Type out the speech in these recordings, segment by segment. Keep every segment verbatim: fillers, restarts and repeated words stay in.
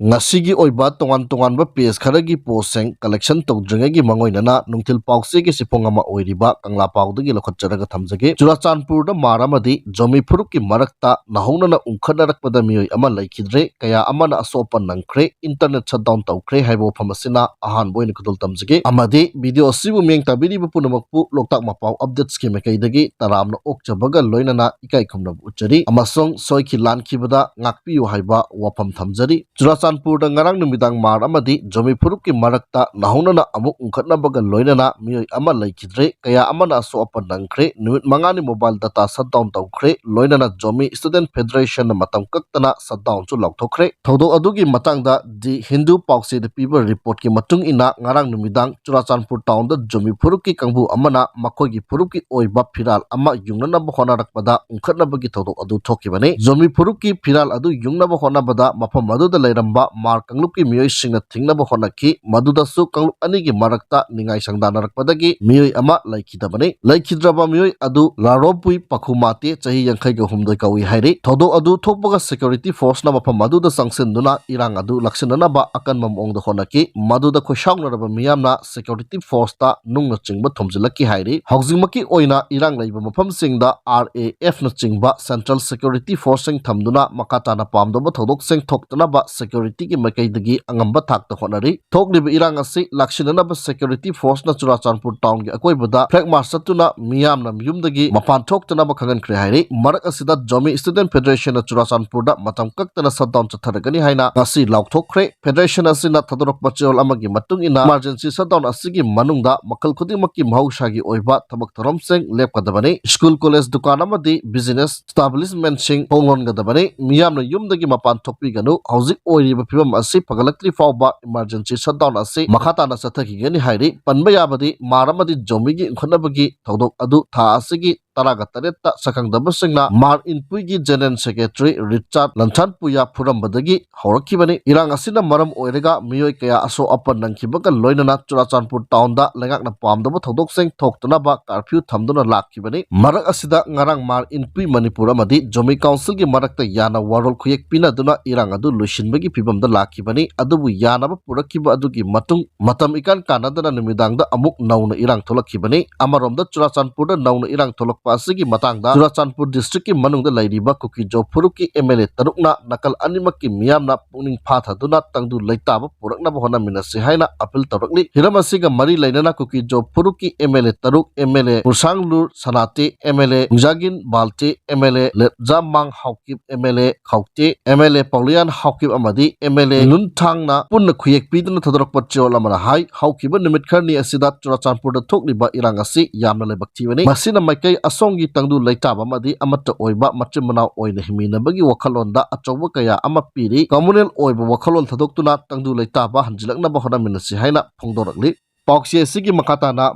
ꯉꯁꯤꯒꯤ ꯑꯣꯏꯕ ꯇꯣꯉꯥꯟ ꯇꯣꯉꯥꯟꯕ ꯄꯦꯖ ꯈꯔꯒꯤ ꯄꯣꯁꯁꯤꯡ ꯀꯂꯦꯛꯁꯟ ꯇꯧꯗ꯭ꯔꯤꯉꯩꯒꯤ ꯃꯥꯡꯑꯣꯏꯅꯅ ꯅꯨꯡꯊꯤꯜ ꯄꯥꯎꯆꯦꯒꯤ ꯁꯤꯐꯣꯡ ꯑꯃ ꯑꯣꯏꯔꯤꯕ ꯀꯪꯂꯥ ꯄꯥꯎꯗꯒꯤ ꯂꯧꯈꯠꯆꯔꯒ ꯊꯝꯖꯒꯦ꯫ ꯆꯨꯔꯥꯆꯥꯟꯄꯨꯔꯗ ꯃꯥꯔ ꯑꯃꯗꯤ ꯖꯣꯃꯤ ꯐꯨꯔꯨꯞꯀꯤ ꯃꯔꯛꯇ ꯅꯧꯍꯧꯅꯅ ꯎꯪꯈꯠꯅꯔꯛꯄꯗ ꯃꯤꯑꯣꯏ ꯑꯃ ꯂꯩꯈꯤꯗ꯭ꯔꯦ, ꯀꯌꯥ ꯑꯃꯅ ꯑꯁꯣꯛ ꯑꯄꯟ ꯅꯪꯈ꯭ꯔꯦ, ꯏꯟꯇꯔꯅꯦꯠ ꯁꯠꯗꯥꯎꯟ ꯇꯧꯈ꯭ꯔꯦ ꯍꯥꯏꯕ ꯋꯥꯐꯝ ꯑꯁꯤꯅ ꯑꯍꯥꯟꯕ ꯑꯣꯏꯅ ꯈꯨꯗꯣꯜ ꯇꯝꯖꯒꯦ꯫ ꯑꯃꯗꯤ ꯚꯤꯗꯤꯑꯣ ꯑꯁꯤꯕꯨ ꯃꯤꯠꯌꯦꯡ ꯇꯥꯕꯤꯔꯤꯕ ꯄꯨꯝꯅꯃꯛꯄꯨ ꯂꯣꯛꯇꯥꯛ ꯃꯄꯥꯎ ꯑꯞꯗꯦꯠꯁꯀꯤ ꯃꯥꯏꯀꯩꯗꯒꯤ ꯇꯔꯥꯝꯅ ꯑꯣꯛꯆꯕꯒ ꯂꯣꯏꯅꯅ ꯏꯀꯥꯏ ꯈꯨꯝꯅꯕ ꯎꯠꯆꯔꯤ ꯑꯃꯁꯨꯡ ꯁꯣꯏꯈꯤ ꯂꯥꯟꯈꯤꯕꯗ ꯉꯥꯛꯄꯤꯌꯨ ꯍꯥꯏꯕ ꯋꯥꯐꯝ ꯊꯝꯖꯔꯤ꯫ ꯆꯨꯔꯥꯆꯥꯟꯄꯨꯔꯗ ꯉꯔꯥꯡ ꯅꯨꯃꯤꯗꯥꯡ ꯃꯥꯔ ꯑꯃꯗꯤ ꯖꯣꯃꯤ ꯐꯨꯔꯨꯞꯀꯤ ꯃꯔꯛꯇ ꯅꯧꯍꯧꯅꯅ ꯑꯃꯨꯛ ꯎꯪꯈꯠꯅꯕꯒ ꯂꯣꯏꯅꯅ ꯃꯤꯑꯣꯏ ꯑꯃ ꯂꯩꯈꯤꯗ꯭ꯔꯦ, ꯀꯌꯥ ꯑꯃꯅ ꯑꯁꯣꯛ ꯑꯄꯟ ꯅꯪꯈ꯭ꯔꯦ, ꯅꯨꯃꯤꯠ ꯃꯉꯥꯅꯤ ꯃꯣꯕꯥꯏꯜ ꯗꯇꯥ ꯁꯠꯗꯥꯎꯟ ꯇꯧꯈ꯭ꯔꯦ, ꯂꯣꯏꯅꯅ ꯖꯣꯃꯤ ꯁ꯭ꯇꯨꯗꯦꯟꯠ ꯐꯦꯗꯔꯦꯁꯟꯅ ꯃꯇꯝ ꯀꯛꯇꯅ ꯁꯠꯗꯥꯎꯟꯁꯨ ꯂꯥꯎꯊꯣꯛꯈ꯭ꯔꯦ꯫ ꯊꯧꯗꯣꯛ ꯑꯗꯨꯒꯤ ꯃꯇꯥꯡꯗ ꯗꯤ ꯍꯤꯟꯗꯨ ꯄꯥꯎꯆꯦꯗ ꯄꯤꯕ ꯔꯤꯄꯣꯔꯠꯀꯤ ꯃꯇꯨꯡ ꯏꯟꯅ ꯉꯔꯥꯡ ꯅꯨꯃꯤꯗꯥꯡ ꯆꯨꯔꯥꯆꯥꯟꯄꯨꯔ ꯇꯥꯎꯟꯗ ꯖꯣꯃꯤ ꯐꯨꯔꯨꯞꯀꯤ ꯀꯥꯡꯕꯨ ꯑꯃꯅ ꯃꯈꯣꯏꯒꯤ ꯐꯨꯔꯨꯞꯀꯤ ꯑꯣꯏꯕ ꯐꯤꯔꯥꯜ ꯑꯃ ꯌꯨꯡꯅꯅꯕ ꯍꯣꯠꯅꯔꯛꯄꯗ ꯎꯪꯈꯠꯅꯕꯒꯤ ꯊꯧꯗꯣꯛ ꯑꯗꯨ ꯊꯣꯛꯈꯤꯕꯅꯤ꯫ ꯖꯣꯃꯤ ꯐꯨꯔꯨꯞꯀꯤ ꯐꯤꯔꯥꯜ ꯑꯗꯨ ꯌꯨꯡꯅꯕ ꯍꯣꯠꯅꯕꯗ ꯃꯐꯝ ꯑꯗꯨꯗ ꯂꯩꯔꯝꯕ ꯃꯥꯔ ꯀꯥꯡꯂꯨꯞꯀꯤ ꯃꯤꯑꯣꯏꯁꯤꯡꯅ ꯊꯤꯡꯅꯕ ꯍꯣꯠꯅꯈꯤ꯫ ꯃꯗꯨꯗꯁꯨ ꯀꯥꯡꯂꯨꯞ ꯑꯅꯤꯒꯤ ꯃꯔꯛꯇ ꯅꯤꯡꯉꯥꯏ ꯁꯪꯗꯥꯅꯔꯛꯄꯗꯒꯤ ꯃꯤꯑꯣꯏ ꯑꯃ ꯂꯩꯈꯤꯗꯕꯅꯤ꯫ ꯂꯩꯈꯤꯗ꯭ꯔꯕ ꯃꯤꯑꯣꯏ ꯑꯗꯨ ꯂꯥꯔꯣꯄꯨꯏ ꯄꯥꯈꯨꯃꯥꯇꯦ, ꯆꯍꯤ ꯌꯥꯡꯈꯩꯒ ꯍꯨꯝꯗꯣꯏ ꯀꯧꯏ ꯍꯥꯏꯔꯤ꯫ ꯊꯧꯗꯣꯛ ꯑꯗꯨ ꯊꯣꯛꯄꯒ ꯁꯦꯀ꯭ꯌꯨꯔꯤꯇꯤ ꯐꯣꯔꯁꯅ ꯃꯐꯝ ꯑꯗꯨꯗ ꯆꯪꯁꯤꯟꯗꯨꯅ ꯏꯔꯥꯡ ꯑꯗꯨ ꯂꯥꯛꯁꯤꯟꯅꯅꯕ ꯑꯀꯟꯕ ꯃꯑꯣꯡꯗ ꯍꯣꯠꯅꯈꯤ꯫ ꯃꯗꯨꯗ ꯈꯣꯏꯁꯥꯎꯅꯔꯕ ꯃꯤꯌꯥꯝꯅ ꯁꯦꯀ꯭ꯌꯨꯔꯤꯇꯤ ꯐꯣꯔꯁꯇ ꯅꯨꯡꯅꯆꯤꯡꯕ ꯊꯣꯝꯖꯤꯜꯂꯛꯈꯤ ꯍꯥꯏꯔꯤ꯫ ꯍꯧꯖꯤꯛꯃꯛꯀꯤ ꯑꯣꯏꯅ ꯏꯔꯥꯡ ꯂꯩꯕ ꯃꯐꯝꯁꯤꯡꯗ ꯑꯥꯔ ꯑꯦ ꯑꯦꯐꯅꯆꯤꯡꯕ ꯁꯦꯟꯇ꯭ꯔꯦꯜ ꯁꯦꯀ꯭ꯌꯨꯔꯤꯇꯤ ꯐꯣꯔꯁꯁꯤꯡ ꯊꯝꯗꯨꯅ ꯃꯈꯥ ꯇꯥꯅ ꯄꯥꯝꯗꯕ ꯊꯧꯗꯣꯛꯁꯤꯡ ꯊꯣꯛꯇꯅꯕ ꯁꯦꯀ꯭ꯌꯨꯔꯤꯇꯤꯒꯤ ꯃꯥꯏꯀꯩꯗꯒꯤ ꯑꯉꯝꯕ ꯊꯥꯛꯇ ꯍꯣꯠꯅꯔꯤ꯫ ꯊꯣꯛꯂꯤꯕ ꯏꯔꯥꯡ ꯑꯁꯤ ꯂꯥꯛꯁꯤꯟꯅꯅꯕ ꯁꯦꯀ꯭ꯌꯨꯔꯤꯇꯤ ꯐꯣꯔꯁꯅ ꯆꯨꯔꯥꯆꯥꯟꯄꯨꯔ ꯇꯥꯎꯟꯒꯤ ꯑꯀꯣꯏꯕꯗ ꯐ꯭ꯂꯦꯒ ꯃꯥꯔꯆ ꯆꯠꯇꯨꯅ ꯃꯤꯌꯥꯝꯅ ꯌꯨꯝꯗꯒꯤ ꯃꯄꯥꯟ ꯊꯣꯛꯇꯅꯕ ꯈꯪꯍꯟꯈ꯭ꯔꯦ ꯍꯥꯏꯔꯤ꯫ ꯃꯔꯛ ꯑꯁꯤꯗ ꯖꯣꯃꯤ ꯁ꯭ꯇꯨꯗꯦꯟꯠ ꯐꯦꯗꯔꯦꯁꯟꯅ ꯆꯨꯔꯥꯆꯥꯟꯄꯨꯔꯗ ꯃꯇꯝ ꯀꯛꯇꯅ ꯁꯠꯗꯥꯎꯟ ꯆꯠꯊꯔꯒꯅꯤ ꯍꯥꯏꯅ ꯉꯁꯤ ꯂꯥꯎꯊꯣꯛꯈ꯭ꯔꯦ꯫ ꯐꯦꯗꯔꯦꯁꯟ ꯑꯁꯤꯅ ꯊꯥꯗꯣꯔꯛꯄ ꯆꯦꯔꯣꯜ ꯑꯃꯒꯤ ꯃꯇꯨꯡ ꯏꯟꯅ ꯏꯃꯥꯔꯖꯦꯟꯁꯤ ꯁꯠꯗꯥꯎꯟ ꯑꯁꯤꯒꯤ ꯃꯅꯨꯡꯗ ꯃꯈꯜ ꯈꯨꯗꯤꯡꯃꯛꯀꯤ ꯃꯍꯧꯁꯥꯒꯤ ꯑꯣꯏꯕ ꯊꯕꯛ ꯊꯧꯔꯝꯁꯤꯡ ꯂꯦꯞꯀꯗꯕꯅꯤ꯫ ꯁ꯭ꯀꯨꯜ, ꯀꯣꯂꯦꯖ, ꯗꯨꯀꯥꯟ ꯑꯃꯗꯤ ꯕꯤꯖꯤꯅꯦꯁ ꯏꯁꯇꯥꯕ꯭ꯂꯤꯁꯃꯦꯟꯠꯁꯤꯡ ꯊꯣꯡ ꯂꯣꯟꯒꯗꯕꯅꯤ꯫ ꯃꯤꯌꯥꯝꯅ ꯌꯨꯝꯗꯒꯤ ꯃꯄꯥꯟ ꯊꯣꯛꯄꯤꯒꯅꯨ꯫ ꯍꯧꯖꯤꯛ ꯑꯣꯏꯔꯤꯕ ꯐꯤꯕꯝ ꯑꯁꯤ ꯐꯒꯠꯂꯛꯇ꯭ꯔꯤ ꯐꯥꯎꯕ ꯏꯃꯥꯔꯖꯦꯟꯁꯤ ꯁꯠꯗꯥꯎꯟ ꯑꯁꯤ ꯃꯈꯥ ꯇꯥꯅ ꯆꯠꯊꯈꯤꯒꯅꯤ ꯍꯥꯏꯔꯤ꯫ ꯄꯟꯕ ꯌꯥꯕꯗꯤ ꯃꯥꯔ ꯑꯃꯗꯤ ꯖꯣꯃꯤꯒꯤ ꯏꯟꯈꯠꯅꯕꯒꯤ ꯊꯧꯗꯣꯛ ꯑꯗꯨ ꯊꯥ ꯑꯁꯤꯒꯤ ꯇꯔꯥꯒ ꯇꯔꯦꯠꯇ ꯁꯛꯈꯪꯗꯕꯁꯤꯡꯅ ꯃꯥꯔ ꯏꯟꯄꯨꯏꯒꯤ General Secretary ꯔꯤꯆꯥꯔꯗ ꯂꯟꯊꯥꯟꯄꯨꯌꯥ ꯐꯨꯔꯝꯕꯗꯒꯤ ꯍꯧꯔꯛꯈꯤꯕꯅꯤ꯫ ꯏꯔꯥꯡ ꯑꯁꯤꯅ ꯃꯔꯝ ꯑꯣꯏꯔꯒ ꯃꯤꯑꯣꯏ ꯀꯌꯥ ꯑꯁꯣꯛ ꯑꯄꯟ ꯅꯪꯈꯤꯕꯒ ꯂꯣꯏꯅꯅ ꯆꯨꯔꯥꯆꯥꯟꯄꯨꯔ ꯇꯥꯎꯟꯗ ꯂꯩꯉꯥꯛꯅ ꯄꯥꯝꯗꯕ ꯊꯧꯗꯣꯛꯁꯤꯡ ꯊꯣꯛꯇꯅꯕ ꯀꯥꯔꯐ꯭ꯌꯨ ꯊꯝꯗꯨꯅ ꯂꯥꯛꯈꯤꯕꯅꯤ꯫ ꯃꯔꯛ ꯑꯁꯤꯗ ꯉꯔꯥꯡ ꯃꯥꯔ ꯏꯟꯄꯨꯏ ꯃꯅꯤꯄꯨꯔ ꯑꯃꯗꯤ ꯖꯣꯃꯤ ꯀꯥꯎꯟꯁꯤꯜꯒꯤ ꯃꯔꯛꯇ ꯌꯥꯅ ꯋꯥꯔꯣꯜ ꯈꯨꯌꯦꯛ ꯄꯤꯅꯗꯨꯅ ꯏꯔꯥꯡ ꯑꯗꯨ ꯂꯣꯏꯁꯤꯟꯕꯒꯤ ꯐꯤꯕꯝꯗ ꯂꯥꯛꯈꯤꯕꯅꯤ꯫ ꯑꯗꯨꯕꯨ ꯌꯥꯅꯕ ꯄꯨꯔꯛꯈꯤꯕ ꯑꯗꯨꯒꯤ ꯃꯇꯨꯡ ꯃꯇꯝ ꯏꯀꯥꯟ ꯀꯥꯟꯅꯗꯅ ꯅꯨꯃꯤꯗꯥꯡꯗ ꯑꯃꯨꯛ ꯅꯧꯅ ꯏꯔꯥꯡ ꯊꯣꯛꯂꯛꯈꯤꯕꯅꯤ꯫ ꯑꯃꯔꯣꯝꯗ ꯆꯨꯔꯥꯆꯥꯟꯄꯨꯔꯗ ꯅꯧꯅ ꯏꯔꯥꯡ ꯊꯣꯛꯂꯛꯄ ꯑꯁꯤꯒꯤ ꯃꯇꯥꯡꯗ ꯆꯨꯔꯥꯆꯥꯟꯄꯨꯔ ꯗꯤꯁꯇ꯭ꯔꯤꯛꯀꯤ ꯃꯅꯨꯡꯗ ꯂꯩꯔꯤꯕ ꯀꯨꯀꯤ-ꯖꯣ ꯐꯨꯔꯨꯞꯀꯤ ꯑꯦꯝ ꯑꯦꯜ ꯑꯦ ꯇꯔꯨꯛꯅ ꯅꯥꯀꯜ ꯑꯅꯤꯃꯛꯀꯤ ꯃꯤꯌꯥꯝꯅ ꯄꯨꯛꯅꯤꯡ ꯐꯥꯊꯗꯨꯅ ꯇꯪꯗꯨ ꯂꯩꯇꯥꯕ ꯄꯨꯔꯛꯅꯕ ꯍꯣꯠꯅꯃꯤꯟꯅꯁꯤ ꯍꯥꯏꯅ ꯑꯄꯤꯜ ꯇꯧꯔꯛꯂꯤ꯫ ꯍꯤꯔꯝ ꯑꯁꯤꯒ ꯃꯔꯤ ꯂꯩꯅꯅ ꯀꯨꯀꯤ-ꯖꯣ ꯐꯨꯔꯨꯞꯀꯤ ꯑꯦꯝ ꯑꯦꯜ ꯑꯦ ꯇꯔꯨꯛ, ꯑꯦꯝ ꯑꯦꯜ ꯑꯦ ꯄꯨꯔꯁꯥꯡꯂꯨꯔ ꯁꯅꯥꯇꯦ, ꯑꯦꯝ ꯑꯦꯜ ꯑꯦ ꯄꯨꯡꯖꯥꯒꯤꯟ ꯕꯥꯜꯇꯦ, ꯑꯦꯝ ꯑꯦꯜ ꯑꯦ ꯂꯦꯞꯖꯥꯃꯥꯡ ꯍꯥꯎꯀꯤꯞ, ꯑꯦꯝ ꯑꯦꯜ ꯑꯦ ꯈꯥꯎꯇꯦ, ꯑꯦꯝ ꯑꯦꯜ ꯑꯦ ꯄꯥꯎꯂꯤꯌꯥꯟ ꯍꯥꯎꯀꯤꯞ ꯑꯃꯗꯤ ꯑꯦꯝ ꯑꯦꯜ ꯑꯦ ꯂꯨꯟꯊꯥꯡꯅ ꯄꯨꯟꯅ ꯈꯨꯌꯦꯛ ꯄꯤꯗꯨꯅ ꯊꯥꯗꯣꯔꯛꯄ ꯆꯦꯔꯣꯜ ꯑꯃꯅ ꯍꯥꯏ, ꯍꯧꯈꯤꯕ ꯅꯨꯃꯤꯠ ꯈꯔꯅꯤ ꯑꯁꯤꯗ ꯆꯨꯔꯥꯆꯥꯟꯄꯨꯔꯗ ꯊꯣꯛꯂꯤꯕ ꯏꯔꯥꯡ ꯑꯁꯤ ꯌꯥꯝꯅ ꯂꯥꯏꯕꯛ ꯊꯤꯕꯅꯤ꯫ ꯃꯁꯤꯅ ꯃꯥꯏꯀꯩ ꯑꯁꯣꯝꯒꯤ ꯇꯪꯗꯨ ꯂꯩꯇꯥꯕ ꯑꯃꯗꯤ ꯑꯃꯠꯇ ꯑꯣꯏꯕ ꯃꯆꯤꯟ ꯃꯅꯥꯎ ꯑꯣꯏꯅ ꯍꯤꯡꯃꯤꯟꯅꯕꯒꯤ ꯋꯥꯈꯜꯂꯣꯟꯗ ꯑꯆꯧꯕ ꯀꯌꯥ ꯑꯃ ꯄꯤꯔꯤ꯫ ꯀꯝꯃꯨꯅꯦꯜ ꯑꯣꯏꯕ ꯋꯥꯈꯜꯂꯣꯟ ꯊꯥꯗꯣꯛꯇꯨꯅ ꯇꯪꯗꯨ ꯂꯩꯇꯥꯕ ꯍꯟꯖꯤꯜꯂꯛꯅꯕ ꯍꯣꯠꯅꯃꯤꯟꯅꯁꯤ ꯍꯥꯏꯅ ꯐꯣꯡꯗꯣꯔꯛꯂꯤ꯫ ꯄꯥꯎꯆꯦ ꯑꯁꯤꯒꯤ ꯃꯈꯥ ꯇꯥꯅ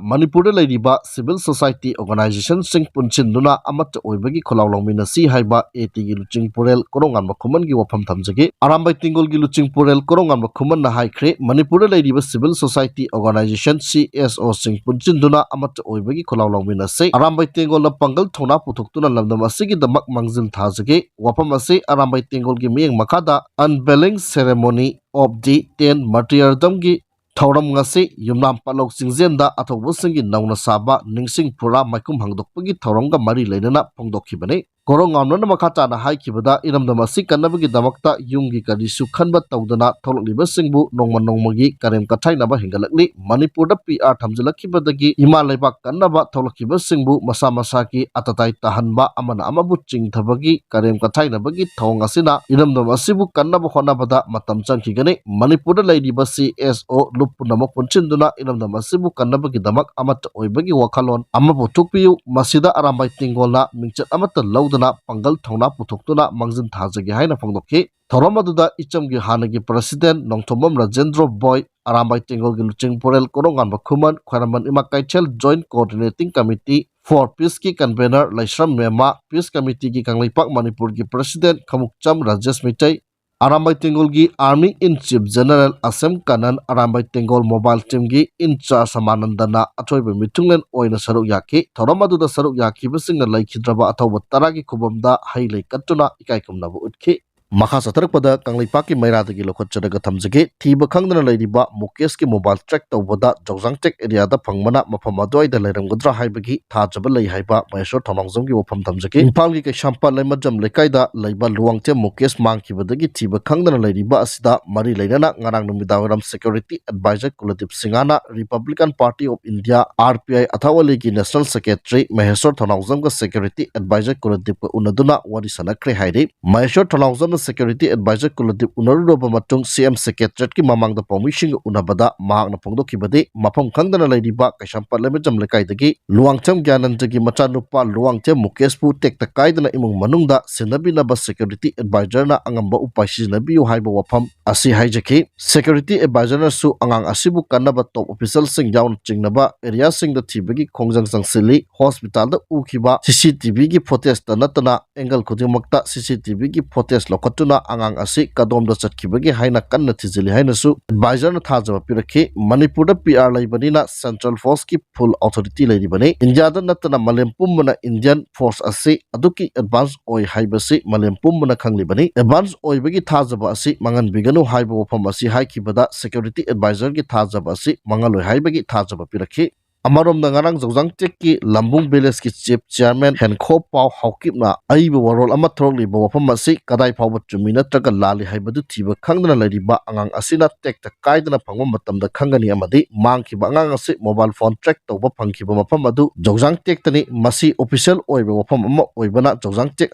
ꯃꯅꯤꯄꯨꯔꯗ ꯂꯩꯔꯤꯕ civil society organizationꯁꯤꯡ ꯄꯨꯟꯁꯤꯟꯗꯨꯅ ꯑꯃꯠꯇ ꯑꯣꯏꯕꯒꯤ ꯈꯣꯜꯂꯥꯎ ꯂꯥꯎꯃꯤꯟꯅꯁꯤ ꯍꯥꯏꯕ ꯑꯦ ꯇꯤꯒꯤ ꯂꯨꯆꯤꯡ ꯄꯨꯔꯦꯜ ꯀꯣꯔꯧꯉꯥꯟꯕ ꯈꯨꯃꯟꯒꯤ ꯋꯥꯐꯝ ꯊꯝꯖꯒꯦ꯫ ꯑꯔꯥꯝꯕꯥꯏ ꯇꯦꯡꯒꯣꯜꯒꯤ ꯂꯨꯆꯤꯡ ꯄꯨꯔꯦꯜ ꯀꯣꯔꯧꯉꯥꯟꯕ ꯈꯨꯃꯟꯅ ꯍꯥꯏꯈ꯭ꯔꯦ, ꯃꯅꯤꯄꯨꯔꯗ ꯂꯩꯔꯤꯕ civil society organization, C S ꯑꯣꯁꯤꯡ ꯄꯨꯟꯁꯤꯟꯗꯨꯅ ꯑꯃꯠꯇ ꯑꯣꯏꯕꯒꯤ ꯈꯣꯜꯂꯥꯎ ꯂꯥꯎꯃꯤꯟꯅꯁꯤ꯫ ꯑꯔꯥꯝꯕꯥꯏ ꯇꯦꯡꯒꯣꯜꯅ ꯄꯥꯡꯒꯜ ꯊꯧꯅꯥ ꯄꯨꯊꯣꯛꯇꯨꯅ ꯂꯝꯗꯝ ꯑꯁꯤꯒꯤꯗꯃꯛ ꯃꯥꯡꯖꯤꯜ ꯊꯥꯖꯒꯦ꯫ ꯋꯥꯐꯝ ꯑꯁꯤ ꯑꯔꯥꯝꯕꯥꯏ ꯇꯦꯡꯒꯣꯜꯒꯤ ꯃꯤꯠꯌꯦꯡ ꯃꯈꯥꯗ Unveiling Ceremony of the Ten Martyrdom ꯒꯤ ꯊꯧꯔꯝ ꯉꯁꯤ ꯌꯨꯝꯅꯥꯝ ꯄꯠꯂꯧ ꯆꯤꯡꯖꯦꯟꯗ ꯑꯊꯧꯕꯁꯤꯡꯒꯤ ꯅꯧꯅ ꯁꯥꯕ ꯅꯤꯡꯁꯤꯡ ꯐꯨꯔꯥ ꯃꯥꯏꯈꯨꯝ ꯍꯥꯡꯗꯣꯛꯄꯒꯤ ꯊꯧꯔꯝꯒ ꯃꯔꯤ ꯂꯩꯅꯅ ꯐꯣꯡꯗꯣꯛꯈꯤꯕꯅꯤ꯫ ꯀꯣꯔꯧꯉꯥꯝꯂꯣꯅ ꯃꯈꯥ ꯇꯥꯅ ꯍꯥꯏꯈꯤꯕꯗ, ꯏꯔꯝꯗꯝ ꯑꯁꯤ ꯀꯟꯅꯕꯒꯤꯗꯃꯛꯇ ꯌꯨꯝꯒꯤ ꯀꯔꯤꯁꯨ ꯈꯟꯕ ꯇꯧꯗꯅ ꯊꯣꯛꯂꯛꯂꯤꯕꯁꯤꯡꯕꯨ ꯅꯣꯡꯃ ꯅꯣꯡꯃꯒꯤ ꯀꯔꯦꯝ ꯀꯊꯥꯏꯅꯕ ꯍꯦꯟꯒꯠꯂꯛꯂꯤ꯫ ꯃꯅꯤꯄꯨꯔꯗ ꯄꯤ ꯑꯥꯔ ꯊꯝꯖꯤꯜꯂꯛꯈꯤꯕꯗꯒꯤ ꯏꯃꯥ ꯂꯩꯕꯥꯛ ꯀꯟꯅꯕ ꯊꯣꯛꯂꯛꯈꯤꯕꯁꯤꯡꯕꯨ ꯃꯁꯥ ꯃꯁꯥꯒꯤ ꯑꯇꯇꯥꯏ ꯇꯥꯍꯟꯕ, ꯑꯃꯅ ꯑꯃꯕꯨ ꯆꯤꯡꯊꯕꯒꯤ ꯀꯔꯦꯝ ꯀꯊꯥꯏꯅꯕꯒꯤ ꯊꯧꯑꯣꯡ ꯑꯁꯤꯅ ꯏꯔꯝꯗꯝ ꯑꯁꯤꯕꯨ ꯀꯟꯅꯕ ꯍꯣꯠꯅꯕꯗ ꯃꯇꯝ ꯆꯪꯈꯤꯒꯅꯤ꯫ ꯃꯅꯤꯄꯨꯔꯗ ꯂꯩꯔꯤꯕ ꯁꯤ ꯑꯦꯁ ꯑꯣ ꯂꯨꯞ ꯄꯨꯝꯅꯃꯛ ꯄꯨꯟꯁꯤꯟꯗꯨꯅ ꯏꯔꯝꯗꯝ ꯑꯁꯤꯕꯨ ꯀꯟꯅꯕꯒꯤꯗꯃꯛ ꯑꯃꯠꯇ ꯑꯣꯏꯕꯒꯤ ꯋꯥꯈꯜꯂꯣꯟ ꯑꯃ ꯄꯨꯊꯣꯛꯄꯤꯌꯨ꯫ ꯃꯁꯤꯗ ꯑꯔꯥꯝꯕꯥꯏ ꯇꯦꯡꯒꯣꯜꯅ ꯃꯤꯡꯆꯠ ꯑꯃꯠꯇ ꯂꯧꯗꯅ ꯄꯥꯡꯒꯜ ꯊꯧꯅꯥ ꯄꯨꯊꯣꯛꯇꯨꯅ ꯃꯥꯡꯖꯤꯜ ꯊꯥꯖꯒꯦ ꯍꯥꯏꯅ ꯐꯣꯡꯗꯣꯛꯈꯤ꯫ ꯊꯧꯔꯝ ꯑꯗꯨꯗ ꯏꯆꯝꯒꯤ ꯍꯥꯟꯅꯒꯤ president ꯅꯣꯡꯊꯣꯝꯕꯝ ꯔꯥꯖꯦꯟꯗ꯭ꯔ ꯕꯣꯏ, ꯑꯔꯥꯝꯕꯥꯏ ꯇꯦꯡꯒꯣꯜꯒꯤ ꯂꯨꯆꯤꯡ ꯄꯨꯔꯦꯜ ꯀꯣꯔꯧꯉꯥꯟꯕ ꯈꯨꯃꯟ, ꯈ꯭ꯋꯥꯏꯔꯝꯕꯟ ꯏꯃꯥ ꯀꯩꯊꯦꯜ joint coordinating committee for Peace ꯀꯤ convener ꯂꯩꯁ꯭ꯔꯝ ꯃꯦꯃꯥ, Peace Committee ꯒꯤ ꯀꯪꯂꯩꯄꯥꯛ ꯃꯅꯤꯄꯨꯔꯒꯤ president ꯈꯃꯨꯛꯆꯝ Rajesh Meitei, Arambai ꯇꯦꯡꯒꯣꯜꯒꯤ Army in Chief General ꯑꯁꯦꯝ Kanan, Arambai ꯇꯦꯡꯒꯣꯜ mobile team ꯒꯤ in charge ꯁꯃꯥꯅꯟꯗꯅ ꯑꯊꯣꯏꯕ ꯃꯤꯊꯨꯡꯂꯦꯟ ꯑꯣꯏꯅ ꯁꯔꯨꯛ ꯌꯥꯈꯤ꯫ ꯊꯧꯔꯝ ꯑꯗꯨꯗ ꯁꯔꯨꯛ ꯌꯥꯈꯤꯕꯁꯤꯡꯅ ꯂꯩꯈꯤꯗ꯭ꯔꯕ ꯑꯊꯧꯕ ꯇꯔꯥꯒꯤ ꯈꯨꯕꯝꯗ ꯍꯩ ꯂꯩ ꯀꯠꯇꯨꯅ ꯏꯀꯥꯏ ꯈꯨꯝꯅꯕ ꯎꯠꯈꯤ꯫ ꯃꯈꯥ ꯆꯠꯊꯔꯛꯄꯗ ꯀꯪꯂꯩꯄꯥꯛꯀꯤ ꯃꯩꯔꯥꯗꯒꯤ ꯂꯧꯈꯠꯆꯔꯒ ꯊꯝꯖꯒꯦ꯫ ꯊꯤꯕ ꯈꯪꯗꯅ ꯂꯩꯔꯤꯕ ꯃꯨꯀꯦꯁꯀꯤ mobile track ꯇꯧꯕꯗ ꯖꯧꯖꯥꯡ ꯇꯦꯛ area ꯗ ꯐꯪꯕꯅ ꯃꯐꯝ ꯑꯗꯨꯋꯥꯏꯗ ꯂꯩꯔꯝꯒꯗ꯭ꯔꯥ ꯍꯥꯏꯕꯒꯤ ꯊꯥꯖꯕ ꯂꯩ ꯍꯥꯏꯕ ꯃꯍꯦꯁꯣꯔ ꯊꯧꯅꯥꯎꯖꯝꯒꯤ ꯋꯥꯐꯝ ꯊꯝꯖꯒꯦ꯫ ꯏꯝꯐꯥꯜꯒꯤ ꯀꯩꯁꯥꯝꯄꯥꯠ ꯂꯩꯃꯖꯝ ꯂꯩꯀꯥꯏꯗ ꯂꯩꯕ ꯂꯨꯋꯥꯡꯊꯦꯝ ꯃꯨꯀꯦꯁ ꯃꯥꯡꯈꯤꯕꯗꯒꯤ ꯊꯤꯕ ꯈꯪꯗꯅ ꯂꯩꯔꯤꯕ ꯑꯁꯤꯗ ꯃꯔꯤ ꯂꯩꯅꯅ ꯉꯔꯥꯡ ꯅꯨꯃꯤꯗꯥꯡꯋꯥꯏꯔꯝ security advisor ꯀꯨꯂꯗꯤꯞ ꯁꯤꯡꯍꯅ Republican Party of India, R P I, ꯑꯊꯥꯋꯥꯂꯤꯒꯤ national secretary Mysore ꯊꯧꯅꯥꯎꯖꯝꯒ security advisor ꯀꯨꯂꯗꯤꯞꯀ ꯎꯅꯗꯨꯅ ꯋꯥꯔꯤ ꯁꯥꯟꯅꯈ꯭ꯔꯦ ꯍꯥꯏꯔꯤ꯫ ꯃꯍꯦꯁꯣꯔ ꯊꯧꯅꯥꯎꯖꯝꯅ security advisor ꯀꯨꯂꯗꯤꯞ ꯎꯅꯔꯨꯔꯕ ꯃꯇꯨꯡ C M secretariat ꯀꯤ ꯃꯃꯥꯡꯗ ꯄꯥꯎꯃꯤꯁꯤꯡꯒ ꯎꯅꯕꯗ ꯃꯍꯥꯛꯅ ꯐꯣꯡꯗꯣꯛꯈꯤꯕꯗꯤ, ꯃꯐꯝ ꯈꯪꯗꯅ ꯂꯩꯔꯤꯕ ꯀꯩꯁꯥꯝꯄꯥꯠ ꯂꯩꯃꯖꯝ ꯂꯩꯀꯥꯏꯗꯒꯤ ꯂꯨꯋꯥꯡꯊꯦꯝ ꯒ꯭ꯌꯥꯅꯟꯗꯒꯤ ꯃꯆꯥꯅꯨꯄꯥ ꯂꯨꯋꯥꯡꯊꯦꯝ ꯃꯨꯀꯦꯁꯄꯨ ꯇꯦꯛꯇ ꯀꯥꯏꯗꯅ ꯏꯃꯨꯡ ꯃꯅꯨꯡꯗ ꯁꯦꯟꯅꯕꯤꯅꯕ security advisor ꯅ ꯑꯉꯝꯕ ꯎꯄꯥꯏ ꯁꯤꯖꯤꯟꯅꯕꯤꯌꯨ ꯍꯥꯏꯕ ꯋꯥꯐꯝ ꯑꯁꯤ ꯍꯥꯏꯖꯈꯤ꯫ Security advisor ꯅꯁꯨ ꯑꯉꯥꯡ ꯑꯁꯤꯕꯨ ꯀꯟꯅꯕ top official ꯁꯤꯡ ꯌꯥꯎꯅ ꯆꯤꯡꯅꯕ area ꯁꯤꯡꯗ ꯊꯤꯕꯒꯤ ꯈꯣꯡꯖꯪ ꯆꯪꯁꯤꯜꯂꯤ꯫ Hospital ꯗ ꯎꯈꯤꯕ C C T V ꯒꯤ footage ꯇ ꯅꯠꯇꯅ angle ꯈꯨꯗꯤꯡꯃꯛꯇ C C T V ꯒꯤ footage ꯂꯧꯈꯠꯇꯨꯅ ꯑꯉꯥꯡ ꯑꯁꯤ ꯀꯗꯣꯝꯗ ꯆꯠꯈꯤꯕꯒꯦ ꯍꯥꯏꯅ ꯀꯟꯅ ꯊꯤꯖꯤꯜꯂꯤ ꯍꯥꯏꯅꯁꯨ advisor ꯅ ꯊꯥꯖꯕ ꯄꯤꯔꯛꯈꯤ꯫ ꯃꯅꯤꯄꯨꯔꯗ P R ꯂꯩꯕꯅꯤꯅ central force ꯀꯤ full authority ꯂꯩꯔꯤꯕꯅꯤ꯫ ꯏꯟꯗꯤꯌꯥꯗ ꯅꯠꯇꯅ ꯃꯥꯂꯦꯝ ꯄꯨꯝꯕꯅ Indian force ꯑꯁꯤ ꯑꯗꯨꯛꯀꯤ advance ꯑꯣꯏ ꯍꯥꯏꯕꯁꯤ ꯃꯥꯂꯦꯝ ꯄꯨꯝꯕꯅ ꯈꯪꯂꯤꯕꯅꯤ꯫ Advance ꯑꯣꯏꯕꯒꯤ ꯊꯥꯖꯕ ꯑꯁꯤ ꯃꯥꯡꯍꯟꯕꯤꯒꯅꯨ ꯍꯥꯏꯕ ꯋꯥꯐꯝ ꯑꯁꯤ ꯍꯥꯏꯈꯤꯕꯗ security advisor ꯒꯤ ꯊꯥꯖꯕ ꯑꯁꯤ ꯃꯥꯡꯍꯜꯂꯣꯏ ꯍꯥꯏꯕꯒꯤ ꯊꯥꯖꯕ ꯄꯤꯔꯛꯈꯤ꯫ ꯑꯃꯔꯣꯝꯗ ꯉꯔꯥꯡ ꯖꯧꯖꯥꯡ ꯇꯦꯛꯀꯤ ꯂꯝꯕꯨꯡ village ꯀꯤ chief chairman ꯍꯦꯟꯈꯣ ꯄꯥꯎ ꯍꯥꯎꯀꯤꯞꯅ ꯑꯏꯕ ꯋꯥꯔꯣꯜ ꯑꯃ ꯊꯣꯔꯛꯂꯤꯕ ꯋꯥꯐꯝ ꯑꯁꯤ ꯀꯗꯥꯏ ꯐꯥꯎꯕ ꯆꯨꯝꯃꯤ ꯅꯠꯇ꯭ꯔꯒ ꯂꯥꯜꯂꯤ ꯍꯥꯏꯕꯗꯨ ꯊꯤꯕ ꯈꯪꯗꯅ ꯂꯩꯔꯤꯕ ꯑꯉꯥꯡ ꯑꯁꯤꯅ ꯇꯦꯛꯇ ꯀꯥꯏꯗꯅ ꯐꯪꯕ ꯃꯇꯝꯗ ꯈꯪꯒꯅꯤ ꯑꯃꯗꯤ ꯃꯥꯡꯈꯤꯕ ꯑꯉꯥꯡ ꯑꯁꯤ mobile phone track ꯇꯧꯕ ꯐꯪꯈꯤꯕ ꯃꯐꯝ ꯑꯗꯨ ꯖꯧꯖꯥꯡ ꯇꯦꯛꯇꯅꯤ꯫ ꯃꯁꯤ official ꯑꯣꯏꯕ ꯋꯥꯐꯝ ꯑꯃ ꯑꯣꯏꯕꯅ ꯖꯧꯖꯥꯡ ꯇꯦꯛ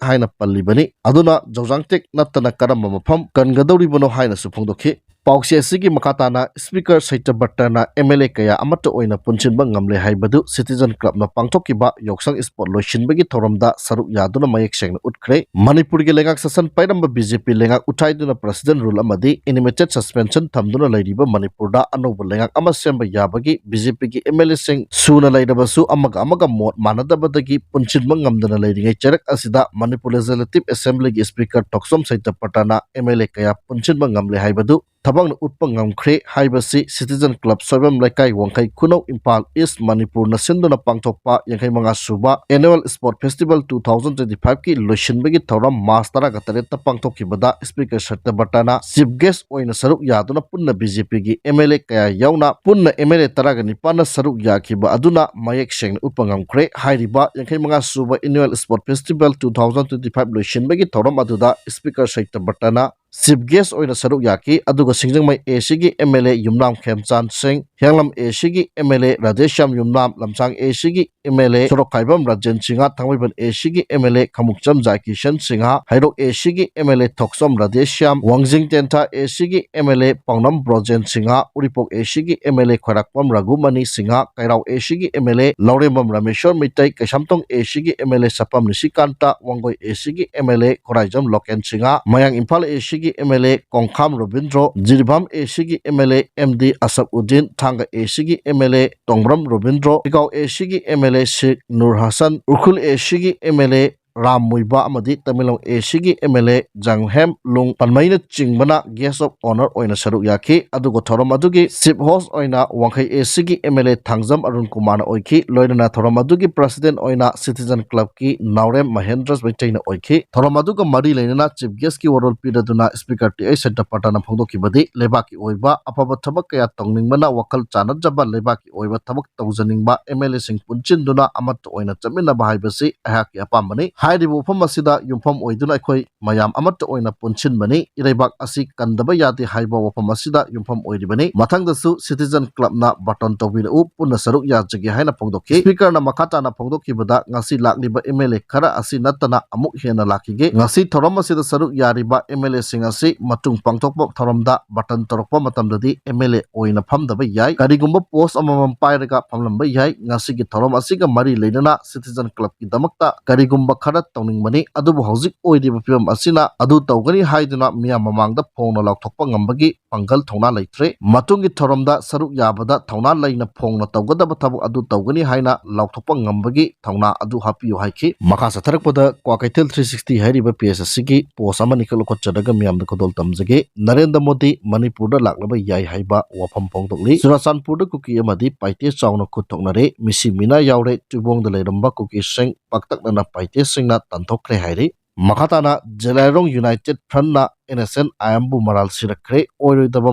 ꯍꯥꯏꯅ ꯄꯜꯂꯤꯕꯅꯤ꯫ ꯑꯗꯨꯅ ꯖꯧꯖꯥꯡ ꯇꯦꯛ ꯅꯠꯇꯅ ꯀꯔꯝꯕ ꯃꯐꯝ ꯀꯟꯒꯗꯧꯔꯤꯕꯅꯣ ꯍꯥꯏꯅꯁꯨ ꯐꯣꯡꯗꯣꯛꯈꯤ꯫ ꯄꯥꯎꯆꯦ ꯑꯁꯤꯒꯤ ꯃꯈꯥ ꯇꯥꯅ Speaker ꯁꯇ꯭ꯌꯕ꯭ꯔꯇꯅ M L A ꯀꯌꯥ ꯑꯃꯠꯇ ꯑꯣꯏꯅ ꯄꯨꯟꯁꯤꯟꯕ ꯉꯝꯂꯦ ꯍꯥꯏꯕꯗꯨ Citizen Club ꯅ ꯄꯥꯡꯊꯣꯛꯈꯤꯕ ꯌꯥꯎꯁꯪ Sport ꯂꯣꯏꯁꯤꯟꯕꯒꯤ ꯊꯧꯔꯝꯗ ꯁꯔꯨꯛ ꯌꯥꯗꯨꯅ ꯃꯌꯦꯛ ꯁꯦꯡꯅ ꯎꯠꯈ꯭ꯔꯦ꯫ ꯃꯅꯤꯄꯨꯔꯒꯤ ꯂꯩꯉꯥꯛ ꯁꯥꯁꯟ ꯄꯥꯏꯔꯝꯕ B J P ꯂꯩꯉꯥꯛ ꯎꯠꯊꯥꯏꯗꯨꯅ President Rule ꯑꯃꯗꯤ Indefinite Suspension ꯊꯝꯗꯨꯅ ꯂꯩꯔꯤꯕ ꯃꯅꯤꯄꯨꯔꯗ ꯑꯅꯧꯕ ꯂꯩꯉꯥꯛ ꯑꯃ ꯁꯦꯝꯕ ꯌꯥꯕꯒꯤ B J P ꯒꯤ M L A ꯁꯤꯡ ꯁꯨꯅ ꯂꯩꯔꯕꯁꯨ ꯑꯃꯒ ꯑꯃꯒ ꯃꯣꯠ ꯃꯥꯟꯅꯗꯕꯗꯒꯤ ꯄꯨꯟꯁꯤꯟꯕ ꯉꯝꯗꯅ ꯂꯩꯔꯤꯉꯩ ꯆꯩꯔꯛ ꯑꯁꯤꯗ ꯃꯅꯤꯄꯨꯔ Legislative Assembly ꯒꯤ Speaker Thokchom ꯁꯇ꯭ꯌꯕ꯭ꯔꯇꯅ M L A ꯀꯌꯥ ꯄꯨꯟꯁꯤꯟꯕ ꯉꯝꯂꯦ ꯍꯥꯏꯕꯗꯨ ꯊꯕꯛꯅ ꯎꯠꯄ ꯉꯝꯈ꯭ꯔꯦ ꯍꯥꯏꯕꯁꯤ Citizen Club ꯁꯣꯏꯕꯝ ꯂꯩꯀꯥꯏ, ꯋꯥꯡꯈꯩ ꯈꯨꯅꯧ, ꯏꯝꯐꯥꯜ East ꯃꯅꯤꯄꯨꯔꯅ ꯁꯤꯟꯗꯨꯅ ꯄꯥꯡꯊꯣꯛꯄ ꯌꯥꯡꯈꯩ ꯃꯉꯥ ꯁꯨꯕ Annual Sport Festival two thousand twenty-five ꯀꯤ ꯂꯣꯏꯁꯤꯟꯕꯒꯤ ꯊꯧꯔꯝ March ꯇꯔꯥꯒ ꯇꯔꯦꯠꯇ ꯄꯥꯡꯊꯣꯛꯈꯤꯕꯗ Speaker ꯁꯇ꯭ꯌꯕ꯭ꯔꯇꯅ Chief Guest ꯑꯣꯏꯅ ꯁꯔꯨꯛ ꯌꯥꯗꯨꯅ ꯄꯨꯟꯅ B J P ꯒꯤ M L A ꯀꯌꯥ ꯌꯥꯎꯅ ꯄꯨꯟꯅ M L A ꯇꯔꯥꯒ ꯅꯤꯄꯥꯟꯅ ꯁꯔꯨꯛ ꯌꯥꯈꯤꯕ ꯑꯗꯨꯅ ꯃꯌꯦꯛ ꯁꯦꯡꯅ ꯎꯠꯄ ꯉꯝꯈ꯭ꯔꯦ꯫ ꯍꯥꯏꯔꯤꯕ ꯌꯥꯡꯈꯩ ꯃꯉꯥ ꯁꯨꯕ Annual Sport Festival two thousand twenty-five ꯂꯣꯏꯁꯤꯟꯕꯒꯤ ꯊꯧꯔꯝ ꯑꯗꯨꯗ Speaker ꯁꯇ꯭ꯌꯕ꯭ꯔꯇꯅ Chief Guest ꯑꯣꯏꯅ ꯁꯔꯨꯛ ꯌꯥꯈꯤ꯫ ꯑꯗꯨꯒ ꯁꯤꯡꯖꯃꯩ A C ꯒꯤ M L A ꯌꯨꯝꯅꯥꯝ ꯈꯦꯝꯆꯥꯟ ꯁꯤꯡ, ꯍꯤꯌꯥꯡꯂꯝ A C ꯒꯤ M L A ꯔꯥꯙꯦꯁ꯭ꯌꯥꯝ ꯌꯨꯝꯅꯥꯝ, ꯂꯝꯁꯥꯡ A C ꯒꯤ M L A Sorokhaibam Rajen Singh, Thangmeiband A C ꯒꯤ M L A ꯈꯃꯨꯛꯆꯝ ꯖꯥꯏꯀꯤꯁꯟ Singh, Heirok A C ꯒꯤ M L A ꯊꯣꯛꯆꯣꯝ ꯔꯥꯙꯦꯁ꯭ꯌꯥꯝ, ꯋꯥꯡꯖꯤꯡ ꯇꯦꯟꯊꯥ A C ꯒꯤ M L A ꯄꯥꯎꯅꯝ Brojen Singh, Uripok A C ꯒꯤ M L A Khwairakpam Raghumani Singh, Keirao A C ꯒꯤ M L A Laurembam Rameshwar Meitei, Keishamthong A C ꯒꯤ M L A Sapam Nishikant, Wangoi A C ꯒꯤ M L A Khoraijam Loken Singh, Mayang Imphal A C ꯒꯤ M L A ꯀꯣꯡꯈꯥꯝ Robindro, Jiribam A C ꯒꯤ M L A M D Asaf Uddin, ꯊꯥꯡꯒ A C ꯒꯤ M L A Tongbram Robindro, ꯊꯤꯒꯥꯎ A C ꯒꯤ M L A Sheikh Nur Hasan, Ukhrul A C ꯒꯤ M L A Ram ꯃꯨꯏꯕ ꯑꯃꯗꯤ Tamenglong A C ꯒꯤ M L A ꯖꯪꯍꯦꯝ ꯂꯨꯡ ꯄꯟꯃꯩꯅ ꯆꯤꯡꯕꯅ Guest of Honour ꯑꯣꯏꯅ ꯁꯔꯨꯛ ꯌꯥꯈꯤ꯫ ꯑꯗꯨꯒ ꯊꯧꯔꯝ ꯑꯗꯨꯒꯤ Chief Host ꯑꯣꯏꯅ ꯋꯥꯡꯈꯩ A C ꯒꯤ M L A Thangjam Arun ꯀꯨꯃꯥꯔꯅ ꯑꯣꯏꯈꯤ꯫ ꯂꯣꯏꯅꯅ ꯊꯧꯔꯝ ꯑꯗꯨꯒꯤ President ꯑꯣꯏꯅ Citizen Club ꯀꯤ ꯅꯥꯎꯔꯦꯝ ꯃꯍꯦꯟꯗ꯭ꯔ ꯃꯩꯇꯩꯅ ꯑꯣꯏꯈꯤ꯫ ꯊꯧꯔꯝ ꯑꯗꯨꯒ ꯃꯔꯤ ꯂꯩꯅꯅ Chief Guest ꯀꯤ ꯋꯥꯔꯣꯜ ꯄꯤꯔꯗꯨꯅ Speaker T I ꯁꯇ꯭ꯌꯕ꯭ꯔꯇꯅ ꯐꯣꯡꯗꯣꯛꯈꯤꯕꯗꯤ ꯂꯩꯕꯥꯛꯀꯤ ꯑꯣꯏꯕ ꯑꯐꯕ ꯊꯕꯛ ꯀꯌꯥ ꯇꯧꯅꯤꯡꯕꯅ ꯋꯥꯈꯜ ꯆꯥꯟꯅꯖꯕ ꯂꯩꯕꯥꯛꯀꯤ ꯑꯣꯏꯕ ꯊꯕꯛ ꯇꯧꯖꯅꯤꯡꯕ M L A ꯁꯤꯡ ꯄꯨꯟꯁꯤꯟꯗꯨꯅ ꯑꯃꯠꯇ ꯑꯣꯏꯅ ꯆꯠꯃꯤꯟꯅꯕ ꯍꯥꯏꯕꯁꯤ ꯑꯩꯍꯥꯛꯀꯤ ꯑꯄꯥꯝꯕꯅꯤ꯫ ꯍꯥꯏꯔꯤꯕ ꯋꯥꯐꯝ ꯑꯁꯤꯗ ꯌꯨꯝꯐꯝ ꯑꯣꯏꯗꯨꯅ ꯑꯩꯈꯣꯏ ꯃꯌꯥꯝ ꯑꯃꯠꯇ ꯑꯣꯏꯅ ꯄꯨꯟꯁꯤꯟꯕꯅꯤ, ꯏꯔꯩꯕꯥꯛ ꯑꯁꯤ ꯀꯟꯗꯕ ꯌꯥꯗꯦ ꯍꯥꯏꯕ ꯋꯥꯐꯝ ꯑꯁꯤꯗ ꯌꯨꯝꯐꯝ ꯑꯣꯏꯔꯤꯕꯅꯤ꯫ ꯃꯊꯪꯗꯁꯨ Citizen Club ꯅ ꯕꯥꯇꯣꯟ ꯇꯧꯕꯤꯔꯛꯎ, ꯄꯨꯟꯅ ꯁꯔꯨꯛ ꯌꯥꯖꯒꯦ ꯍꯥꯏꯅ ꯐꯣꯡꯗꯣꯛꯈꯤ꯫ Speaker ꯅ ꯃꯈꯥ ꯇꯥꯅ ꯐꯣꯡꯗꯣꯛꯈꯤꯕꯗ, ꯉꯁꯤ ꯂꯥꯛꯂꯤꯕ M L A ꯈꯔ ꯑꯁꯤ ꯅꯠꯇꯅ ꯑꯃꯨꯛ ꯍꯦꯟꯅ ꯂꯥꯛꯈꯤꯒꯦ꯫ ꯉꯁꯤ ꯊꯧꯔꯝ ꯑꯁꯤꯗ ꯁꯔꯨꯛ ꯌꯥꯔꯤꯕ M L A ꯁꯤꯡ ꯑꯁꯤ ꯃꯇꯨꯡ ꯄꯥꯡꯊꯣꯛꯄ ꯊꯧꯔꯝꯗ ꯕꯥꯇꯣꯟ ꯇꯧꯔꯛꯄ ꯃꯇꯝꯗꯗꯤ M L A ꯑꯣꯏꯅ ꯐꯝꯗꯕ ꯌꯥꯏ, ꯀꯔꯤꯒꯨꯝꯕ post ꯑꯃꯃꯝ ꯄꯥꯏꯔꯒ ꯐꯝꯂꯝꯕ ꯌꯥꯏ꯫ ꯉꯁꯤꯒꯤ ꯊꯧꯔꯝ ꯑꯁꯤꯒ ꯃꯔꯤ ꯂꯩꯅꯅ Citizen Club ꯀꯤꯗꯃꯛꯇ ꯀꯔꯤꯒꯨꯝꯕ ꯈꯔ ꯇꯧꯅꯤꯡꯕꯅꯤ, ꯑꯗꯨꯕꯨ ꯍꯧꯖꯤꯛ ꯑꯣꯏꯔꯤꯕ ꯐꯤꯕꯝ ꯑꯁꯤꯅ ꯑꯗꯨ ꯇꯧꯒꯅꯤ ꯍꯥꯏꯗꯨꯅ ꯃꯤꯌꯥꯝ ꯃꯃꯥꯡꯗ ꯐꯣꯡꯅ ꯂꯥꯎꯊꯣꯛꯄ ꯉꯝꯕꯒꯤ ꯄꯥꯡꯒꯜ ꯊꯧꯅꯥ ꯂꯩꯇ꯭ꯔꯦ꯫ ꯃꯇꯨꯡꯒꯤ ꯊꯧꯔꯝꯗ ꯁꯔꯨꯛ ꯌꯥꯕꯗ ꯊꯧꯅꯥ ꯂꯩꯅ ꯐꯣꯡꯅ ꯇꯧꯒꯗꯕ ꯊꯕꯛ ꯑꯗꯨ ꯇꯧꯒꯅꯤ ꯍꯥꯏꯅ ꯂꯥꯎꯊꯣꯛꯄ ꯉꯝꯕꯒꯤ ꯊꯧꯅꯥ ꯑꯗꯨ ꯍꯥꯞꯄꯤꯌꯨ ꯍꯥꯏꯈꯤ꯫ ꯃꯈꯥ ꯆꯠꯊꯔꯛꯄꯗ ꯀ꯭ꯋꯥꯀꯩꯊꯦꯜ three sixty ꯍꯥꯏꯔꯤꯕ page ꯑꯁꯤꯒꯤ post ꯑꯃꯅꯤꯈꯛ ꯂꯧꯈꯠꯆꯔꯒ ꯃꯤꯌꯥꯝꯗ ꯈꯨꯗꯣꯜ ꯇꯝꯖꯒꯦ꯫ ꯅꯔꯦꯟꯗ꯭ꯔ ꯃꯣꯗꯤ ꯃꯅꯤꯄꯨꯔꯗ ꯂꯥꯛꯂꯕ ꯌꯥꯏ ꯍꯥꯏꯕ ꯋꯥꯐꯝ ꯐꯣꯡꯗꯣꯛꯂꯤ꯫ ꯆꯨꯔꯥꯆꯥꯟꯄꯨꯔꯗ ꯀꯨꯀꯤ ꯑꯃꯗꯤ ꯄꯥꯏꯇꯦ ꯆꯥꯎꯅ ꯈꯨꯠ ꯊꯣꯛꯅꯔꯦ꯫ ꯃꯤꯁꯤ ꯃꯤꯅꯥ ꯌꯥꯎꯔꯦ꯫ ꯇꯨꯏꯕꯣꯡꯗ ꯂꯩꯔꯝꯕ ꯀꯨꯀꯤꯁꯤꯡ ꯄꯥꯛꯇꯛꯅꯅ ꯄꯥꯏꯇꯦꯁꯤꯡꯅ ꯇꯥꯟꯊꯣꯛꯈ꯭ꯔꯦ ꯍꯥꯏꯔꯤ꯫ ꯃꯈꯥ ꯇꯥꯅ ꯖꯦꯂꯥꯏꯔꯣꯡ United Front ꯅ N S N I M ꯕꯨ ꯃꯔꯥꯜ ꯁꯤꯔꯛꯈ꯭ꯔꯦ꯫ ꯑꯣꯏꯔꯣꯏꯗꯕ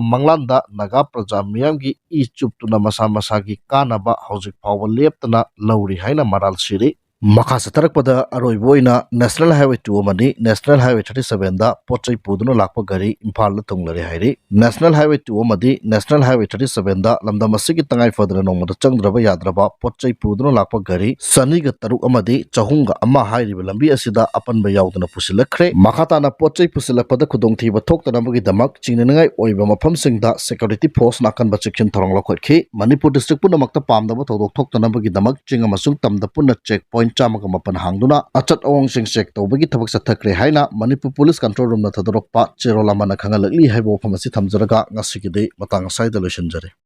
ꯃꯪꯂꯥꯟꯗ ꯅꯥꯒꯥ ꯄ꯭ꯔꯖꯥ ꯃꯤꯌꯥꯝꯒꯤ ꯏ ꯆꯨꯞꯇꯨꯅ ꯃꯁꯥ ꯃꯁꯥꯒꯤ ꯀꯥꯟꯅꯕ ꯍꯧꯖꯤꯛ ꯐꯥꯎꯕ ꯂꯦꯞꯇꯅ ꯂꯧꯔꯤ ꯍꯥꯏꯅ ꯃꯔꯥꯜ ꯁꯤꯔꯤ꯫ ꯃꯈꯥ ꯆꯠꯊꯔꯛꯄꯗ ꯑꯔꯣꯏꯕ ꯑꯣꯏꯅ National Highway two ꯑꯃꯗꯤ National Highway thirty seven ꯗ ꯄꯣꯠ ꯆꯩ ꯄꯨꯗꯨꯅ ꯂꯥꯛꯄ ꯒꯥꯔꯤ ꯏꯝꯐꯥꯜꯗ ꯊꯨꯡꯂꯔꯦ ꯍꯥꯏꯔꯤ꯫ National Highway two ꯑꯃꯗꯤ National Highway thirty seven ꯗ ꯂꯝꯗꯝ ꯑꯁꯤꯒꯤ ꯇꯉꯥꯏ ꯐꯗꯅ ꯅꯣꯡꯃꯗ ꯆꯪꯗ꯭ꯔꯕ ꯌꯥꯗ꯭ꯔꯕ ꯄꯣꯠ ꯆꯩ ꯄꯨꯗꯨꯅ ꯂꯥꯛꯄ ꯒꯥꯔꯤ ꯆꯅꯤꯒ ꯇꯔꯨꯛ ꯑꯃꯗꯤ ꯆꯍꯨꯝꯒ ꯑꯃ ꯍꯥꯏꯔꯤꯕ ꯂꯝꯕꯤ ꯑꯁꯤꯗ ꯑꯄꯟꯕ ꯌꯥꯎꯗꯅ ꯄꯨꯁꯤꯜꯂꯛꯈ꯭ꯔꯦ꯫ ꯃꯈꯥ ꯇꯥꯅ ꯄꯣꯠ ꯆꯩ ꯄꯨꯁꯤꯜꯂꯛꯄꯗ ꯈꯨꯗꯣꯡꯊꯤꯕ ꯊꯣꯛꯇꯅꯕꯒꯤꯗꯃꯛ ꯆꯤꯡꯅꯅꯤꯡꯉꯥꯏ ꯑꯣꯏꯕ ꯃꯐꯝꯁꯤꯡꯗ security force ꯅ ꯑꯀꯟꯕ ꯆꯦꯛꯁꯤꯟ ꯊꯧꯔꯥꯡ ꯂꯧꯈꯠꯈꯤ꯫ ꯃꯅꯤꯄꯨꯔ district ꯄꯨꯝꯅꯃꯛꯇ ꯄꯥꯝꯗꯕ ꯊꯧꯗꯣꯛ ꯊꯣꯛꯇꯅꯕꯒꯤꯗꯃꯛ ꯆꯤꯡ ꯑꯃꯁꯨꯡ ꯇꯝꯗ ꯄꯨꯟꯅ check point ꯆꯥꯝꯃꯒ ꯃꯥꯄꯟ ꯍꯥꯡꯗꯨꯅ ꯑꯆꯠ ꯑꯑꯣꯡꯁꯤꯡ check ꯇꯧꯕꯒꯤ ꯊꯕꯛ ꯆꯠꯊꯈ꯭ꯔꯦ ꯍꯥꯏꯅ ꯃꯅꯤꯄꯨꯔ Police Control Room ꯅ ꯊꯥꯗꯣꯔꯛꯄ ꯆꯦꯔꯣꯜ ꯑꯃꯅ ꯈꯪꯍꯜꯂꯛꯂꯤ ꯍꯥꯏꯕ ꯋꯥꯐꯝ ꯑꯁꯤ ꯊꯝꯖꯔꯒ ꯉꯁꯤꯒꯤꯗꯤ ꯃꯇꯥꯡ ꯑꯁ꯭ꯋꯥꯏꯗ ꯂꯣꯏꯁꯤꯟꯖꯔꯦ꯫